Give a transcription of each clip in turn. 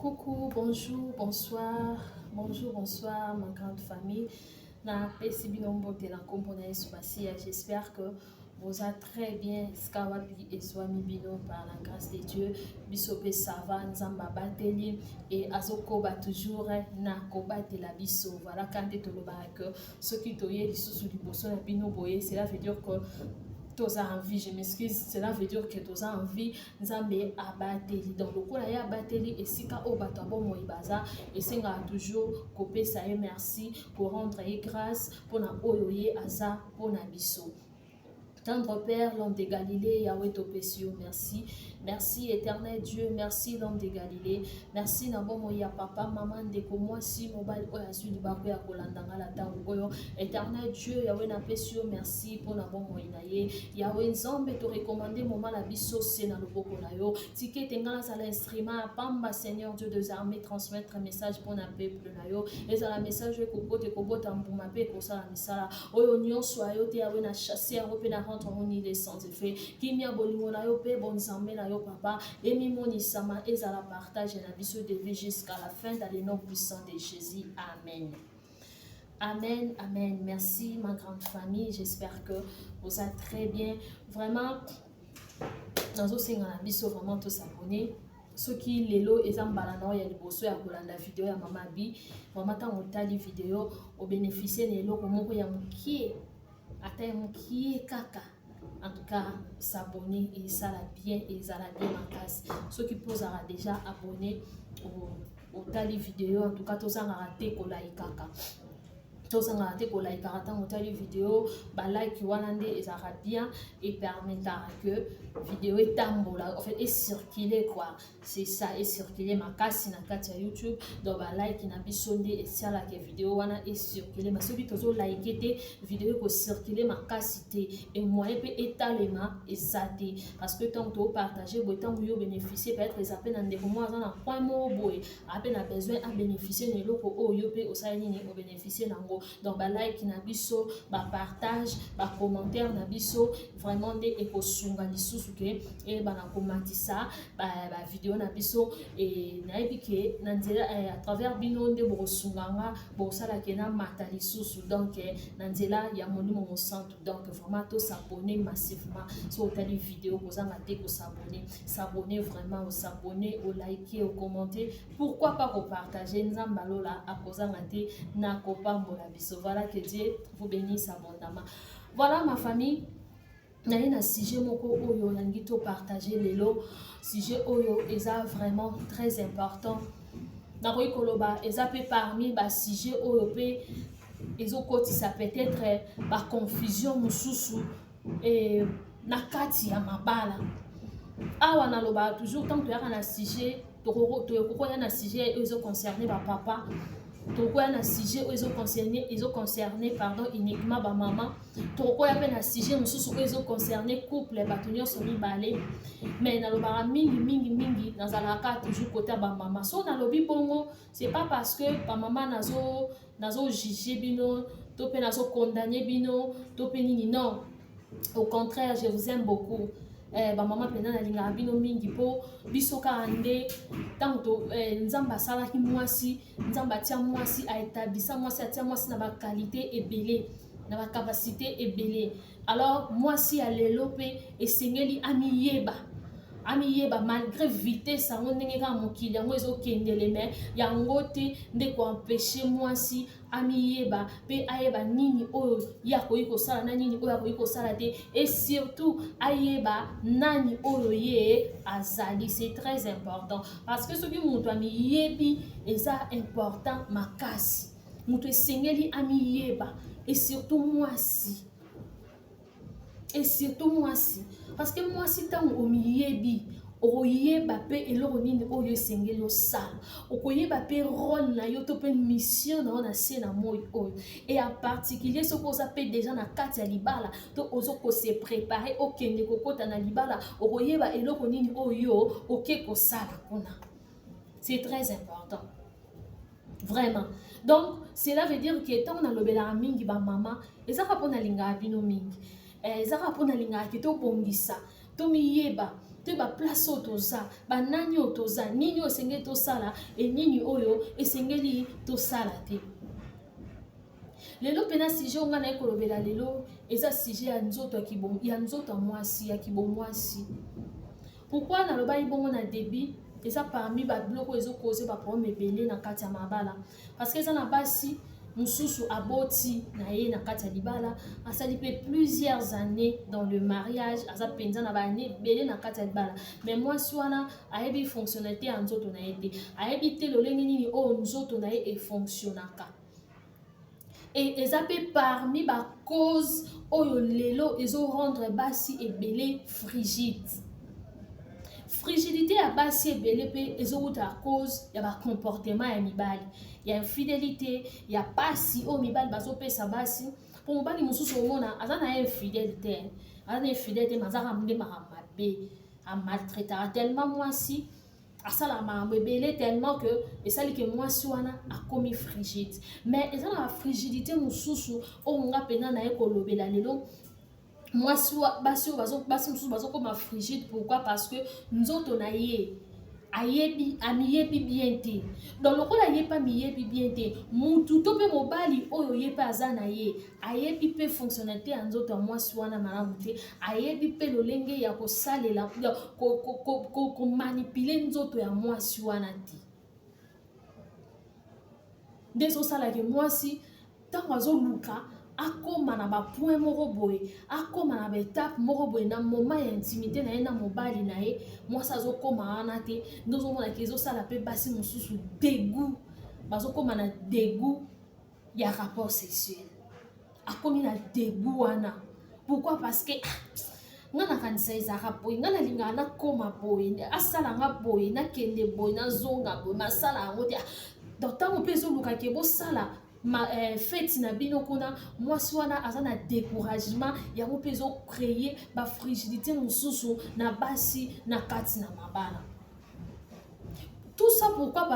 Coucou, bonjour, bonsoir, bonjour, bonsoir, ma grande famille. Napesi bino mbote na nkombo na Yesu Masiya. J'espère que boza très bien esika wapi ezwami bino. Par la grâce de Dieu, biso mpe ça va. Nzambe abateli e azokoba toujours na kobatela biso. Voilà, ka nde tolobaka que soki toye lisusu liboso na bino boye, cela veut dire que toza en vie. Je m'excuse, cela veut dire que toza en vie, Nzambe abateli. Donc lokola ye abateli, esika oyo bato ya bomoi baza, esengaka toujours kopesa ye merci, korendre ye grâce mpona oyo ye aza mpona biso. Tendre Père, l'homme de Galilée, Yahweh topesi yo merci. Merci éternel Dieu, merci l'homme de Galilée. Merci na bomoi ya papa, mama, ndeko mwasi, mobali oyo azwi libaku ya kolanda nga na ntango oyo. Éternel Dieu, Yahweh napesi yo merci mpona bomoi na ye. Yahweh Nzambe, torecommander moma na biso se na loboko na yo. Tika ete nga nazala instrument ya pamba, Seigneur Dieu des armées, transmettre message mpona peuple na yo. Ezala message oyo ekokota, ekobota mbuma mpe ekosala misala. Oyo nyonso ayo te, Yawe, na chasse yango mpe na rendre yango nul et sans effet. Kimia, bolingo na yo mpe bonzambe na yo, papa, emimonisama, ezala partage na biso début jusqu'à la fin, dans le nom puissant de Jésus. Amen. Amen, amen. Merci ma grande famille. J'espère que vous êtes très bien. Vraiment, nazosenga na biso vraiment tos'abonner. Soki lelo eza mbala na oyo ya liboso ya kolanda video ya Mama Bi, vraiment ntango otali video, obénéficie na eloko moko ya mokie, ata ya mokie kaka, en tout cas s'abonner esala bien, ezala bien makasi. Soki mpo ozalaka déjà abonné, otali video, en tout cas tozangaka te kolaikaka, tozangaka te kolaikaka. Ntango otali video, balike wana nde ezalaka bien, epermettaka que video etambola, en fait ecircule quoi, c'est ça, ecircule makasi na kati ya YouTube. Donc balike na biso nde esalaka video wana ecircule. Ma soki tozolike te, video ekocircule makasi te, e moyen mpe etalema eza te, parce que ntango topartage boye, ntango yo bénéficie, peut-être eza mpe na ndeko moko aza na point moko boye, ape na besoin abénéficie na eloko oyo yo mpe osali nini, obénéficie nango. Donc balike na biso, bapartage, bacommentaire na biso vraiment nde ekosunga lisusu ke eyebana komatisa bavideo na biso. E nayebi ke na nzela, à travers bino nde bokosunga nga, bokosala ke namata lisusu, donc na nzela ya Molimo Mosantu. Donc vraiment tos'abonner massivement. So otali video, kozanga te kos'abonner. S'abonner vraiment, os'abonner, olike, ocommente, pourquoi pas kopartage. Nzambe alola akozanga te na kopambola biso. Voilà, que Dieu vous bénisse abondamment. Voilà ma famille, naye na sujet moko oyo nalingi topartage lelo. Sujet oyo eza vraiment très important. Nakoki koloba eza mpe parmi basujet oyo mpe ezokotisa peut-être baconfusion mosusu na kati ya mabala. Awa nalobaka toujours, ntango toyaka na sujet, tokokoya na sujet oyo ezoconcerne bapapa, tokoya na sujet oyo ezoconcerne, pardon, uniquement bamama, tokokoya mpe na sujet mosusu oyo ezoconcerne couple, bato nyonso mibale. Mais nalobaka mingi mingi mingi, nazalaka toujours côté ya bamama. So nalobi bongo, c'est pas parce que bamama nazojuge bino to mpe nazocondamne bino to mpe nini. Non, au contraire, je vous aime beaucoup. Bamama mpenza nalingaka bino mingi, mpo biso kaka nde ntango Nzambe asalaki mwasi, Nzambe atia mwasi, aétablisa mwasi, atia mwasi na baqualité ebele, na bacapacité ebele. Alors mwasi ya lelo mpe esengeli amiyeba, amiyeba malgré vitesse yango, ndenge kaka mokili yango ezokendele. Mais yango te nde koempêche mwasi amiyeba mpe ayeba nini oyo ye akoki kosala na nini oyo akoki kosala te, et surtout ayeba nani oyo ye azali. C'est très important, parce que soki moto amiyebi, eza important makasi. Moto esengeli amiyeba, et surtout mwasi, et surtout mwasi, parce que mwasi, ntango omiyebi, okoyeba mpe eloko nini oyo esengeli osala, okoyeba mpe rôle na yo to mpe mission na yo na se na moi oyo. Et en particulier soki oza mpe déjà na kati ya libala to ozokose préparer okende kokɔta na libala, okoyeba eloko nini oyo oke kosala kuna. C'est très important vraiment. Donc cela veut dire que ntango nalobelaka mingi bamama, ezaka mpo nalingaka bino mingi, ezaka mpo nalingaka ke tobongisa, tomiyeba. Toyeba place oyo toza, banani oyo toza, nini oyo esengeli tosala e nini oyo esengeli tosala te. Lelo mpena sujet oyo ngai naye kolobela lelo eza sujet ya nzoto ya nzoto ya mwasi, ya kibomwasi. Pourquoi nalobaki bongo na début? Eza parmi babiloko oyo ezokoze baproblème ebele na kati ya mabala, parce que eza na basi mosusu aboti na ye na kati ya libala, asali mpe plusieurs années dans le mariage, aza mpenza na baannée ebele na kati ya libala, mais mwasi wana ayebi fonctionnalité ya nzoto na ye te, ayebi te lolenge nini oyo nzoto na ye efonctionnaka. E eza mpe parmi bacause oyo lelo ezorendre basi ebele frigide. Frigidité ya basi ebele mpe ezowuta ya cause ya bacomportement ya mibali, ya infidélité, ya pasi oyo mibali bazopesa basi. Mpo mobali mosusu omona aza na ye infidèle te, aza na infidèle te, mais azaka nde makambo mabe, amaltraitaka tellement mwasi, asalaka makambo ebele tellement que esali ke mwasi wana akomi frigide. Mais eza na bafrigidité mosusu oyo nga mpenza naye kolobela lelo. Mwasi, basi oyo, basi mosusu bazokoma frigide, pourquoi? Parce que nzoto na ye ayebi, amiyebi bien te. Donc lokola ye mpe amiyebi bien te, mutu to mpe mobali oyo ye mpe aza na ye ayebi mpe fonctionnalité ya nzoto ya mwasi wana malamu te, ayebi mpe lolenge ya kosalela, komanipuler nzoto ya mwasi wana te. Nde ezosalaka mwasi, ntango azoluka akóma na bapoint moko boye, akóma na baétape moko boye na moment ya intimité na ye na mobali na ye, mwasi azokóma wana te. Nde ozomonaka ezosala mpe basi mosusu dégoût, bazokóma na dégoût ya rapport sexuel, akomi na dégoût wana. Pourquoi? Parce que ah, nga nakanisa ezalaka boye, nga nalingaka nakóma boye, asala nga boye, nakende boye, nazonga boye, masala yango te. Donc ntango mpe ezolukaki bosala ma fête na bino kuna, mwasi wana aza na découragement. Yango mpe ezocréer bafrigidité mosusu na basi na kati na mabala. Tout ça pourquoi?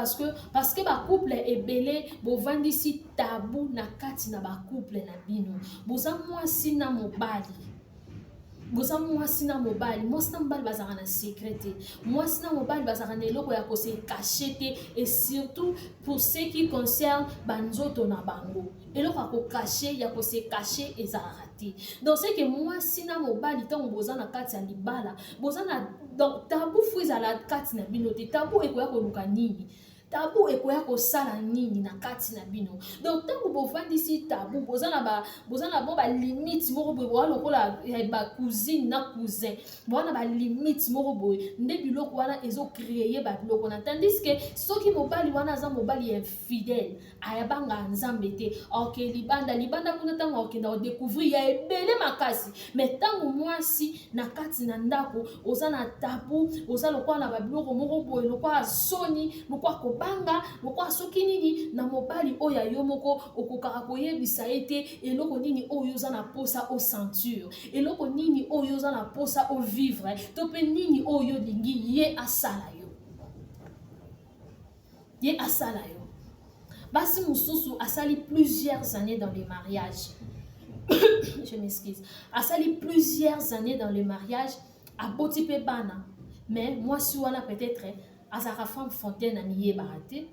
Parce que bacouple ebele bovandisi tabou na kati na bacouple na bino. Boza mwasi na mobali, boza mwasi na mobali, mwasi na mobali bazalaka na secret te, mwasi na mobali bazalaka na eloko ya kose cacher te, et surtout pour ce qui concerne banzoto na bango, eloko ya kocacher, ya kose cacher ezalaka te. Donc c'est que mwasi na mobali, ntango boza na kati ya libala, boza na, donc tabou faut ezala kati na bino te. Tabou ekoya koluka nini? Tabou ekoya kosala nini na kati na bino? Donc ntango bovandisi tabou, boza na bo balimite moko boye, boza lokola bacousine na cousin, boza na balimite moko boye, nde biloko wana ezocréer babiloko na. Tandis que soki mobali wana aza mobali ya infidèle, ayabanga Nzambe te, oke libanda, libanda kuna, ntango akokenda kodécouvrir ya ebele makasi. Mais ntango mwasi na kati na ndako oza na tabou, oza lokola na babiloko moko boye, lokola soni, lokola kobanga, lokola soki nini na mobali oyo ya yo moko, okokaka koyebisa ye te eloko nini oyo oza na posa osentir, eloko nini oyo oza na posa ovivre, to mpe nini oyo olingi ye asala yo, ye asala yo. Basi mosusu asali plusieurs années dans le mariage, je m'excuse, asali plusieurs années dans le mariage, aboti mpe bana, mais mwasi wana peut-être azalaka femme fontaine, amiyebaka te.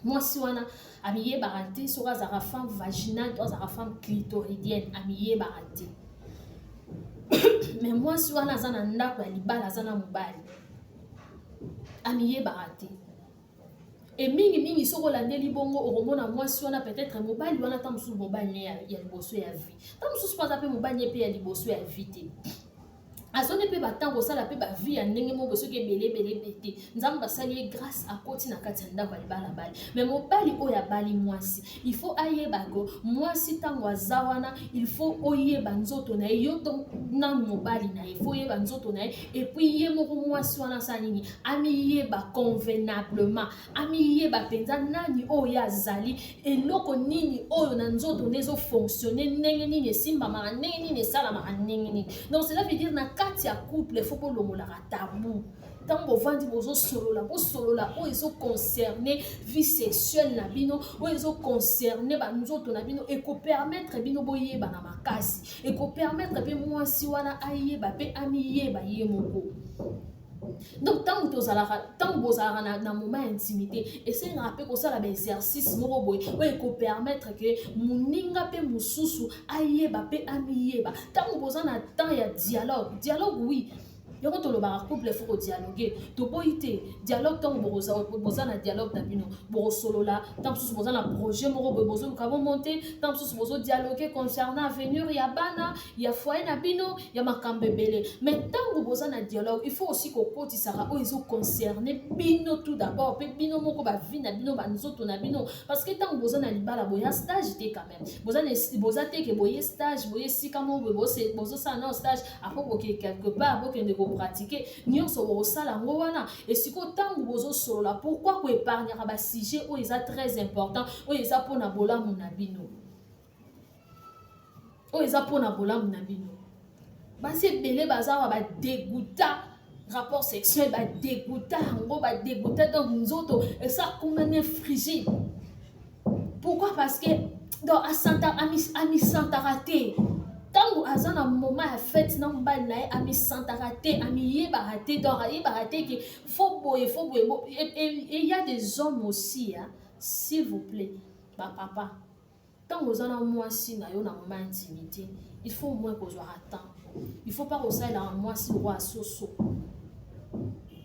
Mwasi wana amiyebaka te soki azalaka femme vaginale to azalaka femme clitoridienne, amiyebaka te. Mais mwasi wana aza na ndako ya libala, aza na mobali, amiyebaka te. E mingimingi soki olandeli bongo, okomona mwasi wana, peut-être mobali wana, ta mosusu mobali ne ya liboso ya vie, ta mosusu mpo aza mpe mobali ne mpe ya liboso ya vie te, azoni mpe batango kosala mpe bavie ya ndenge moko soki ebele ebele ebe te. Nzambe asali ye grâce, akoti na kati ya ndako ya libala, bali. Mais mobali oyo abali mwasi, il faut ayeba ko mwasi ntango aza wana, il faut oyeba nzoto na ye. Yo nanu mobali na ye, faut oyeba nzoto na ye. Et puis ye moko mwasi wana asala nini? Amiyeba convenablement, amiyeba mpenza nani oyo azali, eloko nini oyo na nzoto nde ezofonctionne ndenge nini, esimbamaka ndenge nini, esalamaka ndenge nini. Donc cela veut dire na kati ya couple faut bolongolaka tabou. Ntango bovandi, bozosolola, bosolola oyo ezoconcerne vie sexuelle na bino, oyo ezoconcerne banzoto na bino. Ekopermettre bino boyebana makasi, ekopermettre mpe mwasi wana ayeba mpe amiyeba ye moko. Donc ntango tozalaka, ntango bozalaka na moment ya intimité, esengaka mpe kosala baexercice moko boye oyo ekopermettre ke moninga mpe mosusu ayeba mpe amiyeba. Ntango boza na temps ya dialogue, dialogue, oui, yango tolobaka couple faut kodialogue. Toboyi te dialogue. Ntango boza na dialogue na bino, bokosolola. Ntango mosusu boza na projet moko boye bozoluka bomonte, ntango mosusu bozodialogue concernant avenir ya bana, ya foyer na bino, ya makambo ebele. Mais ntango boza na dialogue, il faut aussi kokotisaka oyo ezoconcerne bino tout d'abord, mpe bino moko, bavie na bino, banzoto na bino. Parce que ntango boza na libala, boya stage te quand même. Boza te ke boye stage, boye esika moko boye, bozosala nao stage, après boke quelque part, bokende kopratike nyonso, bokosala yango wana. Esiko ntango bozosolola, pourquoi koépargnaka basujet oyo eza très important, oyo eza mpona bolamu na bino, oyo eza mpona bolamu na bino? Basi ebele baza awa, badégoûta rapport sexuel, badégoûta yango, badégoûta. Donc nzoto esa komane frigide. Pourquoi? Parce que donc amisantaka te. Ntango aza na moment ya fête na mobali na ye, amisantaka te, amiyebaka te. Donc ayebaka te ke faut boye, faut boye. Et y a des hommes aussi, hein, s'il vous plaît, bapapa, ntango oza na mwasi na yo na moment intimité, il faut au moins kozwaka temps. Il faut pas kosalelaka mwasi lokwa soso,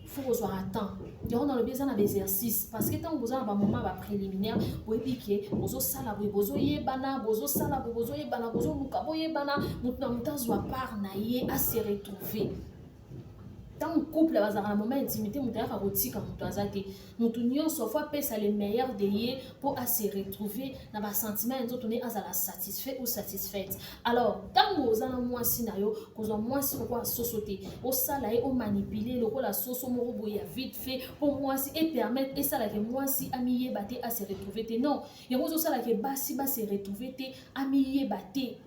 faut kozwaka temps. Yango nalobi eza na baexercice, parce que ntango boza na bamoment bapréliminaire, boyebi ke bozosala boye, bozoyebana, bozosala boye, bozoyebana, bozoluka boyebana, moto na moto azwa part na ye, ase retrouver. Ntango couple bazalaka na moment intimité, moto ayaka kotika moto aza te. Moto nyonso faut apesa le meilleur de ye mpo ase retrouver na basentiment ya nzoto ne, azala satisfait ou satisfaite. Alors ntango oza na mwasi na yo, kozwa mwasi lokola soso te, osala ye, omanipule lokola soso moko boye ya vite fait, mpo mwasi epermettre esalaka mwasi amiyeba te, ase retrouver te. Non, yango ozosalaka basi base retrouver te, amiyeba te.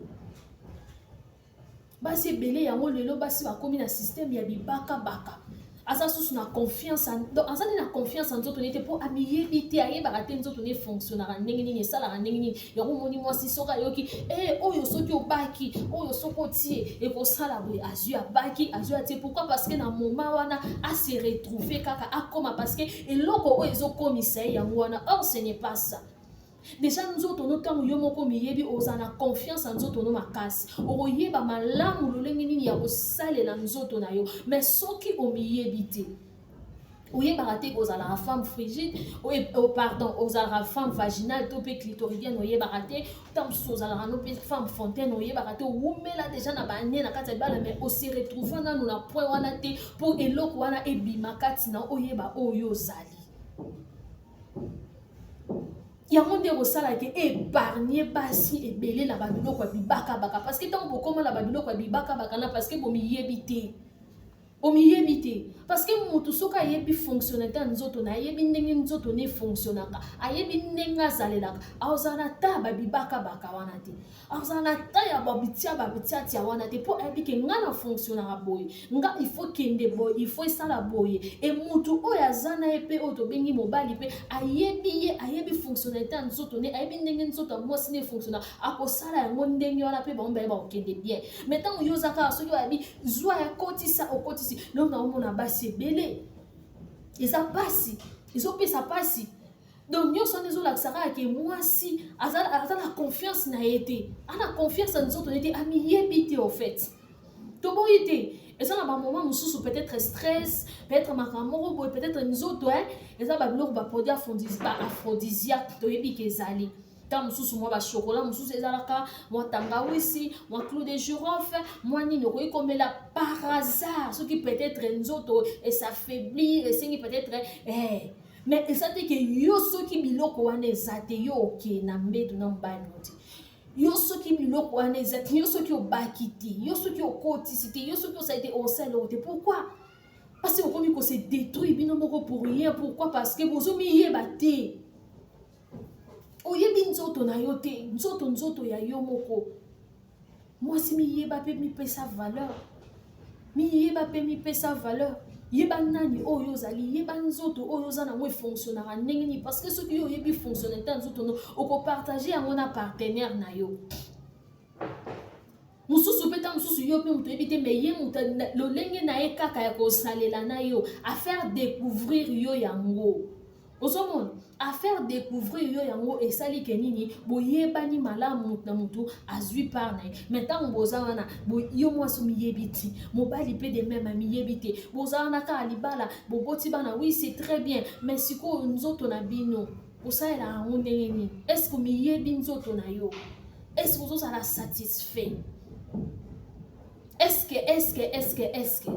Basi ebele yango lelo, basi bakomi na système ya bibakabaka. Aza susu na confiance, donc aza nde na confiance ya nzoto ne te, mpo amiyebi te, ayebaka te nzoto ne fonctionnaka ndenge nini, esalaka ndenge nini. Yango omoni mwasi soki ayoki e oyo, soki obaki oyo, soki otie, ekosala boye, azwi, abaki, azwi, atie. Pourquoi? Parce que na moment wana ase retrouve kaka, akoma, parce que eloko oyo ezokomisa ye yango wana. Or ce n'est pas ça. Déjà nzoto no, ntango yo moko miyebi, ozala na confiance ya nzoto no makasi, okoyeba malamu lolenge nini ya kosalela nzoto na yo. Mais soki omiyebi te, oyebaka te kozalaka femme frigide, oh, pardon, ozalaka femme vaginale to mpe clitoridienne, oyebaka te. Ntango mosusu ozalaka no mpe femme fontaine, oyebaka te. Owumela déjà na bane na kati ya libala, mais ose retrouve nanu na point wana te, mpo eloko wana ebima kati na oyeba oyo ozali. Yango nde kosalaka épargne basi ebele na babiloko ya bibakabaka, parce que ntango bokóma na babiloko ya bibakabaka na, parce que bomiyebi te, omiyebi te. Parce que motu soki ayebi fonctionnalité ya nzoto na, ayebi ndenge nzoto ne fonctionnaka, ayebi ndenge azalelaka, azala na ta babibakabaka wana te, azala na ta ya babitia babitiatia wana te, mpo ayebi ke nga na fonctionnaka boye, nga il faut kende boye, il faut esala boye. E motu oyo aza na ye mpe, oyo tobengi mobali mpe, ayebi ye, ayebi fonctionnalité ya nzoto ne, ayebi ndenge nzoto ya mwasi ne fonctionnaka, akosala yango ndenge wana mpe bango bayeba kokende bien. Mais ntango yo oza kaka, soki bayebi zwa ya kotisa, okotisi. Donc naomona basi ebele, eza pasi, ezopesa pasi. Donc nyonso wana ezolakisa kaka ke mwasi aza na confiance na ye te, ana confiance ya nzoto ne te, amiyebi te. Au fait, toboyi te, eza na bamoment mosusu, peut-être stress, peut-être makambo moko boye, peut-être nzoto eza babiloko, baproduit aphrodisiaque, toyebi ke ezali ntango mosusu mwa bachocolat mosusu, ezalaka mwa tangawisi, mwa clou de girofle, mwa nini, okoki komela par hasard soki peut-être nzoto esaffaiblir, esengi peut-être mais eza te ke yo soki biloko wana eza te, yo okee na mbeto na mobali no te. Yo soki biloko wana eza te, yo soki obaki te, yo soki okotisi te, yo soki osali te, osala eloko te. Pourquoi? Parce que okomi kose détruire bino moko pour rien. Pourquoi? Parce que bozomiyeba te, oyebi nzoto na yo te, nzoto ya yo moko. Mwasi, miyeba mpe mipesa valeur, miyeba mpe mipesa valeur. Yeba nani oyo ozali, yeba nzoto oyo oza nango efonctionnaka ndenge nini, parce que soki yo oyebi fonctionnalité ya nzoto no, okopartage yango na partenaire na yo mosusu. mpe ntango mosusu yo mpe moto oyebi te, mais ye moto, lolenge na ye kaka ya kosalela na yo, afaire découvrir yo yango. Ozomona, afaire découvrir yo yango, esali ke nini? Boyebani malamu, motu na motu azwi part na ye. Mais ntango boza wana, yo mwasi omiyebi ti, mobali mpe de même amiyebi te, boza wana kaka libala, boboti bana, oui, c'est très bien, mais sikoyo nzoto na bino osalela yango ndenge nini? Est ce que omiyebi nzoto na yo? Est ce que ozozala satisfait? Est ce que, est ce que, est ce que, est ce que?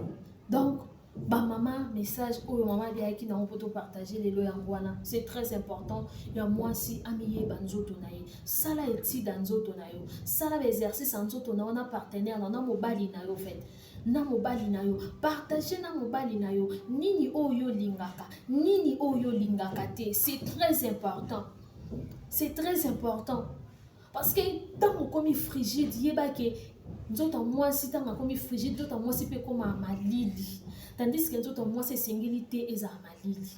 Donc bamama, message oyo mama abiyaki nango mpo topartage lelo, yango wana. C'est très important ya mwasi amiyeba nzoto na ye. Sala étude ya nzoto na yo, sala baexercice ya nzoto na yo na partenaire na na mobali na yo. Fait na mobali na yo, partage na mobali na yo nini oyo olingaka, nini oyo olingaka te. C'est très important, c'est très important, parce que ntango okomi frigide, yebake nzoto ya mwasi, ntango akomi frigide, nzoto ya mwasi mpe ekóma malili, tandis que nzoto ya mwasi esengeli te ezala malili.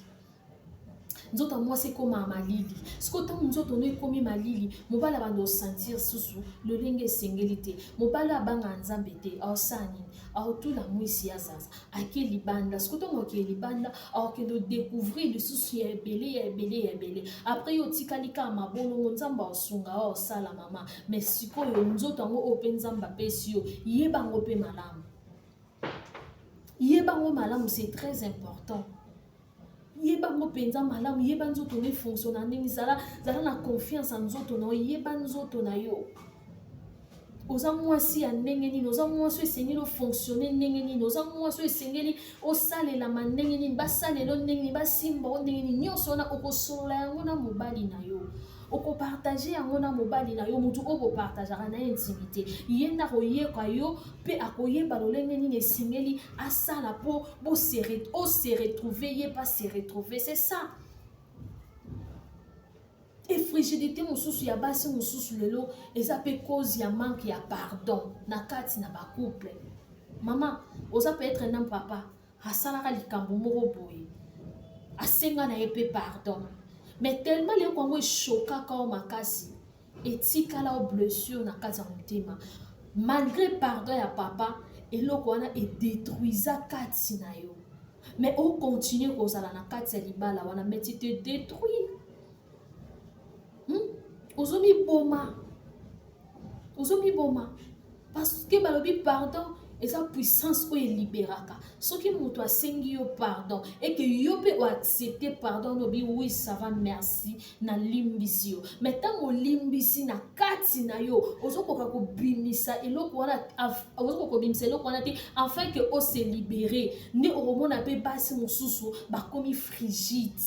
Nzoto ya mwasi ekóma malili. Sikoyo ntango nzoto no ekómi malili, mobali abanda osentir susu lolenge esengeli te. Mobali abanga Nzambe te, aosala nini? Aotula mwisi ya zaza, ake libanda. Sikoyo ntango akee libanda, aokende odécouvrir lisusu ya ebele, ya ebele, ya ebele. Après yo otikali kaka mabolongo. Nzambe aosunga, aosala mama, mais sikoyo nzoto yango oyo mpe Nzambe apesi yo, yebango mpe malamu, yebango malamu, c'est très important. Yebango mpenza malamu, yeba nzoto no efonctionne ndenge. Zala, zala na confiance ya nzoto na yo. Yeba nzoto na yo, oza mwasi ya ndenge nini, oza mwasi oyo esengeli ofonctionne ndenge nini, oza mwasi oyo esengeli osalelama ndenge nini, basalela ndenge nini, basimba o ndenge nini. Nyonso wana okosolola yango na mobali na yo, okopartage yango na mobali na yo. Motu oyo bopartageaka na ye intimité, ye nde akoyeka yo mpe akoyeba lolenge nini esengeli asala mpo ose retrouve, ye mpe ase retrouve. C'est ça. E frigidité mosusu ya basi mosusu lelo eza mpe cause ya manque ya pardon na kati na bacouple. Mama, oza peut-être na papa asalaka likambo moko boye, asenga na ye mpe pardon, mais tellement leloko yango eshokaka o makasi, etikala o blessure na kati ya motema. Malgré pardon ya papa, eloko wana edétruisa kati na yo, mais ocontinue kozala na kati ya libala wana, mais tu te détruis, Ozomiboma, ozomiboma, parce que balobi pardon eza puissance oyo eliberaka. Soki moto asengi yo pardon eke yo mpe oaccepte pardon, olobi: "Oui, ça va, merci, nalimbisi yo." Mais ntango olimbisi, na kati na yo ozokoka kobimisa eloko wana, ozokoka kobimisa eloko wana te afin ke ose libérer. Nde okomona mpe basi mosusu bakomi frigide,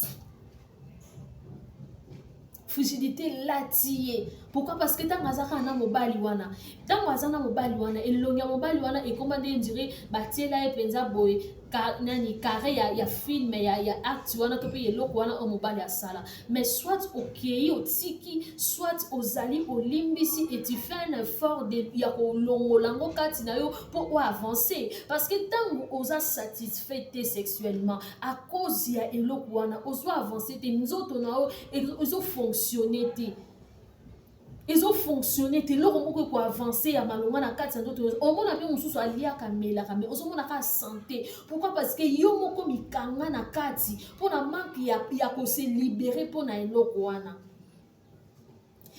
frigidité elati ye. Pourquoi? Parce que ntango aza kaka na mobali wana, ntango aza na mobali wana, elongi ya mobali wana ekóma nde ndire batiela ye mpenza boye ka, nani, carré ya film ya acte wana to mpe eloko wana oyo mobali asala. Mais soit okei otiki, soit ozali olimbisi et tu fais un effort ya kolongola yango kati na yo mpo oavance, parce que ntango oza satisfait te sexuellement à cause ya eloko wana, ozwa avance te, nzoto na yo ezofonctionne te, ezofonctionne te. Eloko moko ekoavance ya malonga na kati ya nzoto, omona mpe mosusu aliaka, amelaka, mais ozomona kaka santé. Pourquoi? Parce que yo moko mikanga na kati mpona manque ya kose libérer mpona eloko wana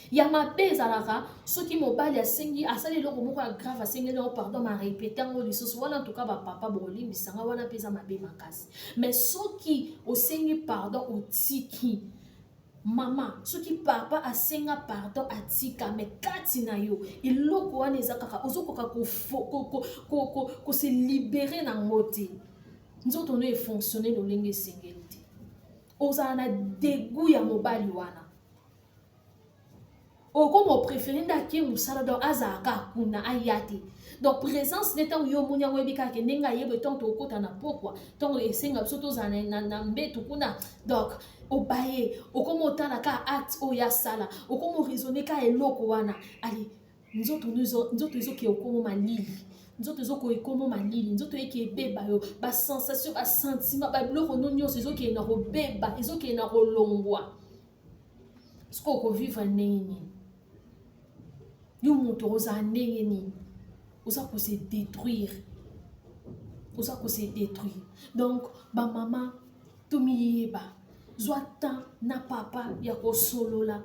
ya mabe. Ezalaka soki mobali asengi, asali eloko moko ya grave, asengeli yango pardon, marépéter yango lisusu wana, ntuka bapapa bokolimbisanga, wana mpe eza mabe makasi. Mais soki osengi pardon, otiki, mama, soki papa asenga pardon, atika, mais kati na yo eloko wana eza kaka, ozokoka kose libérer nango te, nzoto no efonctionne lolenge esengeli te, ozala na dégoût ya mobali wana. Okoma opréféré nde ake mosala, donc azalaka kuna, aya te. Donc présence nde ntango yo omoni yango, oyebi kaka ndenge ayeba ntango tokokota na pokwa, ntango esenga biso tozala na mbeto kuna. Donc obaye, okoma otala ka acte oyo asala, okoma oraisonne ka eloko wana. Ale nzoto, nzoto ezoke okoma malili, nzoto ezokoka ekoma malili, nzoto eke ebeba yo, basensation, basentiment, babiloko no nyonso ezokende na kobeba, ezokende na kolongwa. Soki okovivre ndenge nini? Yo moto ozala ndenge nini? Oza ko se détruire. Oza ko se détruire. Donc, ba mama tomiyeba. Zwa temps na papa ya kosolola.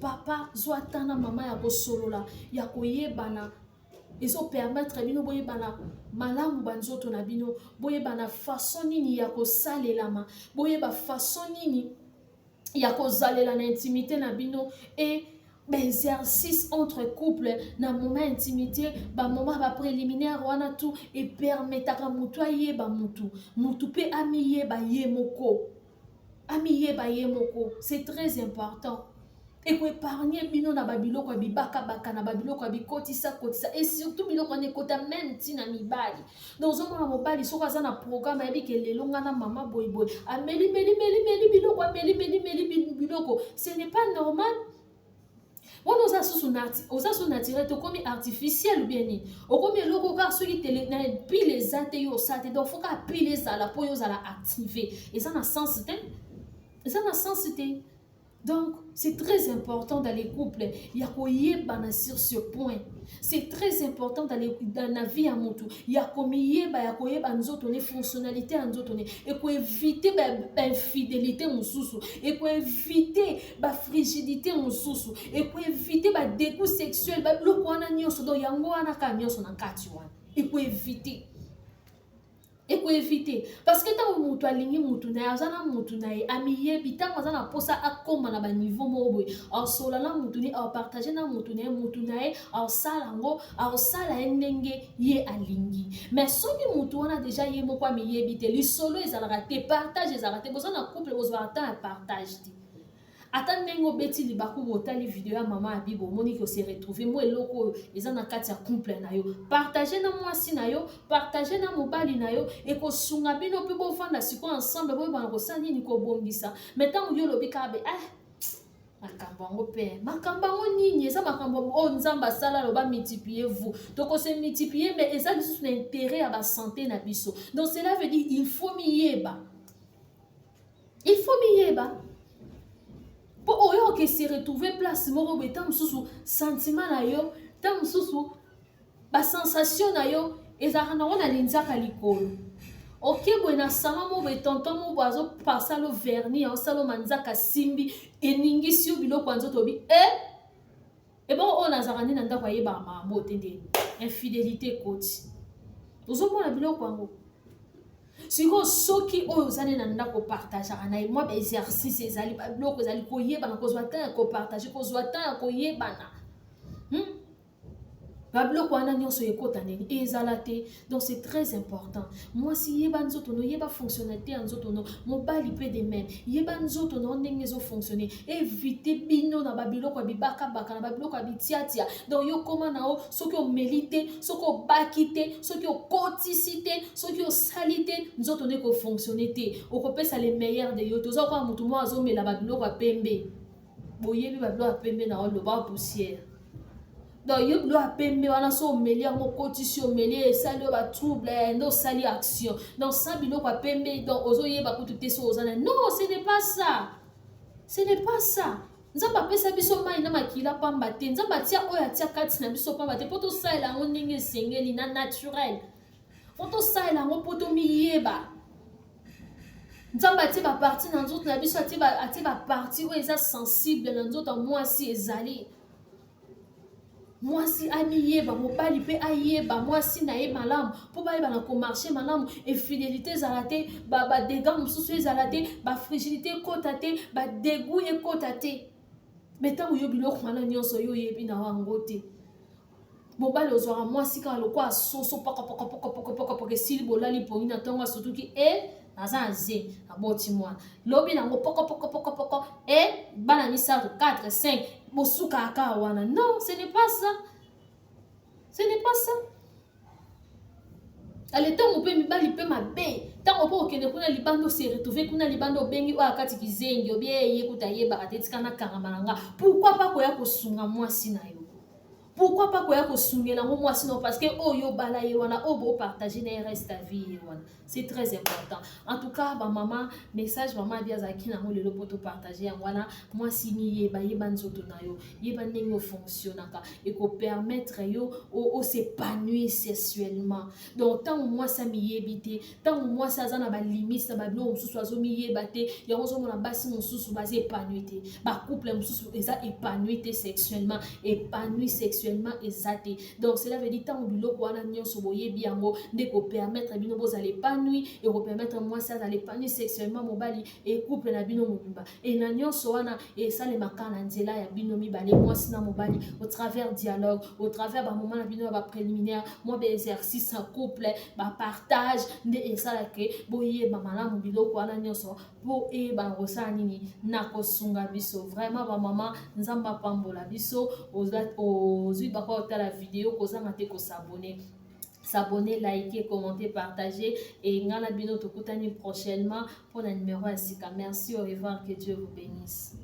Papa zwa temps na mama ya kosolola, ya koyebana. Ezo permettre bino boyebana malamu ba nzoto na bino, boyebana façon nini ya kosalelama, boyeba façon nini ya kozalela na intimité na bino et baexercice entre couple na moment intimité, bamoment bapréliminaire wana tout epermetaka motu ayeba motu, motu mpe amiyeba ye moko, amiyeba ye moko. C'est très important. Ekoépargne bino na babiloko ya bibakabaka, na babiloko ya bikotisa-kotisa, et surtout biloko wana ekota même ntina mibali. Donc ozomona mobali soki aza na programme, ayebi ke lelo nga na mama boyeboye, ameli meli meli meli biloko, ameli meli meli biloko. Ce n'est pas normal. Wana oza susu oza susu naturel te, okomi artificiel ou bien nini, okomi eloko kaka soki tele na pile eza te, yo osala te. Donc faut kaka pile ezala mpo yo ozala active. Eza na sens te, eza na sens te. Donc c'est très important dans les couples ya koyebana sur ce point. C'est très important dans la vie ya motu ya komiyeba, ya koyeba nzoto ne, fonctionnalité ya nzoto ne. Ekoévite bainfidélité mosusu, ekoévite bafrigidité mosusu, ekoévite badégoût sexuel, babiloko wana nyonso. Donc yango wana kaka nyonso na kati wana ekoévite, ekoévite, parce que ntango moto alingi motu na ye, aza na motu na ye, amiyebi. Ntango aza na mposa akóma na baniveau moko boye, asola na motu na ye, apartage na motu na ye, motu na ye aosala yango, aosala ye ndenge ye alingi. Mais soki motu wana déjà ye moko amiyebi te, lisolo ezalaka te, partage ezalaka te. Boza na couple, bozwaka temps ya partage te. Ata ndenge obeti libaku, botali video ya mama ya Bible, omoni ke ose retrouve mo eloko oyo eza na kati ya couple na yo, partage na mwasi na yo, partage na mobali na yo, ekosunga bino mpe bovanda sikoyo ensemble, boyebana kosala nini, kobongisa. Mais ntango yo olobi kaka be, ah, makambo yango mpe makambo yango nini, eza makambo oyo Nzambe asala, aloba multipliez vous, tokose multiplier, mais eza lisusu na intérêt ya basanté na biso. Donc cela veut dire il faut miyeba, il faut miyeba, mpo oyo oke se retrouver place moko boye. Ntango mosusu sentiment na yo, ntango mosusu basensation na yo ezalaka nango na linzaka likolo. Oke boye na salon mo boye, tonton mo boye azopasala lo vernis, aosala manzaka, simbi, eningisi yo biloko ya nzoto, obi e ebongo oyo nazalaka nde na ndako, ayebaka makambo te, nde infidélité ekoti. Ozomona biloko yango sikoyo. Soki oyo oza nde na ndako, opartageaka na ye mwa baexercice, ezali babiloko, ezali koyebana, kozwa temps ya kopartage, kozwa temps ya koyebana, Babiloko wana nyonso ekota ndeni ezala te. Donc c'est très important. Mwasi, yeba nzoto no, yeba fonctionnalité ya nzoto no. Mobali mpe de même, yeba nzoto no ndenge ezofonctionne. Évite bino na babiloko ya bibakabaka, na babiloko ya bitiatia. Donc yo koma na yo, soki omeli te, soki obaki te, soki okotisi te, soki osali te, nzoto no ekofonctionne te, okopesa le meilleur de yo te. Oza koka motu moko azomela babiloko ya pembe. Boyebi babiloko ya pembe na oloba poussière. Donc yo biloko ya pembe wana, so omeli yango, okotisi, omeli, esali oyo batrouble, nde osali action. Donc sans biloko ya pembe, donc ozoyeba kutu te so oza na. Non, ce n'est pas ça, ce n'est pas ça. Nzambe apesa biso mai na makila pamba te. Nzambe atia oyo atia kati na biso pamba te, mpo tosalela yango ndenge esengeli na naturel, mpo tosalela yango, mpo tomiyeba. Nzambe atie bapartie na nzoto na biso, atie bapartie oyo eza sensible na nzoto ya mwasi. Ezali mwasi amiyeba, mobali mpe ayeba mwasi na ye malamu, mpo bayeba na komarche malamu. Infidélité ezala te, badégâts mosusu ezala te, bafrigidité ekota te, badégoût ekota te. Mais ntango yo biloko wana nyonso yo oyebi na yango te, mobali ozwaka mwasi kaka lokola soso, pokopokopokopokopoko, esili, bolali pongi na ntongo, asutuki e naza na ze, aboti mwana. Lobi nango pokopokopokopoko e bana misato, 4, 5, bosukaka kaka wana. Non, ce n'est pas ça, ce n'est pas ça. Ale ntango mpe mibali mpe mabe, ntango mpo okende kuna libanda, ose retrouve kuna libanda, obengi oyo akati kizengi, obi ye kuta ayebaka te, tika nakangama na nga. Pourquoi pas koya kosunga mwasi na yo? Pourquoi pas koya kosungela yango mwasi no, parce que oyo obala ye wana, oyo bopartage na ye reste ya vie ye wana, c'est très important. En tout cas, bamama, message mama Abi azalaki nango lelo mpo topartage yango wana. Mwasi, miyeba, yeba nzoto na yo, yeba ndenge ofonctionnaka, ekopermettre yo os'épanouir sexuellement. Donc ntango mwasi amiyebi te, ntango mwasi aza na balimite na babiloko mosusu, azomiyeba te, yango ozomona basi mosusu baza épanoui te, bacouple mosusu eza épanoui te sexuellement, épanoui sexuellement eza te. Donc cela veut dire, ntango biloko wana nyonso boyebi yango, nde kopermettre bino bozala épanoui, ekopermettre mwasi azala épanoui sexuellement, mobali e couple na bino mobimba. E na nyonso wana esalemaka na nzela ya bino mibale, mwasi na mobali, au travers dialogue, au travers bamoment na bino ya bapréliminaire, mwa baexercice en couple, bapartage, nde esalaka boyeba malamu biloko wana nyonso mpo eyebana kosala nini na kosunga biso. Vraiment, bamama, Nzambe apambola biso. Ozwi bakwa kotala video, kozanga te kos'abonner, s'abonner, liker, commenter, partager. Et nga na bino tokutani prochainement pour la numéro ya sika. Merci, au revoir, que Dieu vous bénisse.